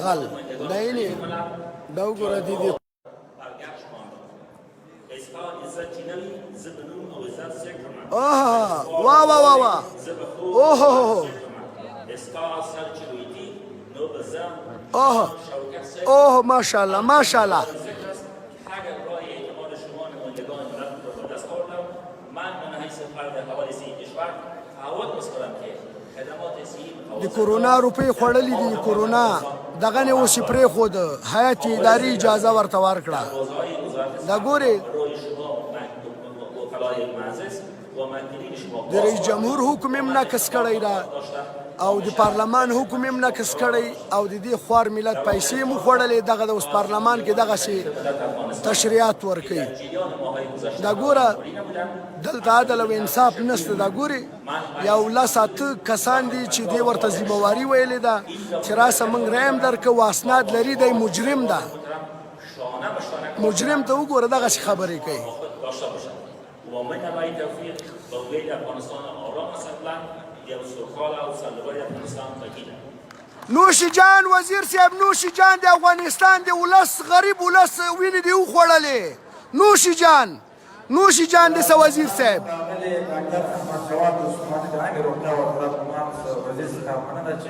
غل دا یې دا وګوره دې دې اوه وا وا وا وا اوه هو اوه اوه ماشاءالله ماشاءالله. د کورونا روپۍ خوړلې دي، کورونا دغه نه اوس پرې خود هیئت اداري اجازه ورته ورکړه. دا ګوري د رئیس جمهور حکم هم نقض کړی دا او د پارلمان حکم هم نقض کړی او د دې خوار ملت پیسې مو خوړلې. دغه د اوس پارلمان کې دغه سي تشریحات ورکوي. دا ګوره دلته عدل او انصاف نشته. دا ګوري یو لس اته کسان دي چې دی ورته ذمہواري ویلې ده چې راسه موږ ریم درکوو، اسناد لري، دی مجرم ده. مجرم ته وګوره دغسې خبرې کوي. نوشي جان وزیر صاحب، نوشي جان، د افغانستان د ولس غریب ولس وینې دی وخوړلې. نوشي جان، نوشي جان د وزیر صاحب. ډاکټر احمد جواد عثماني د عامې روغتیا وزارت وزیر څخه مننه چې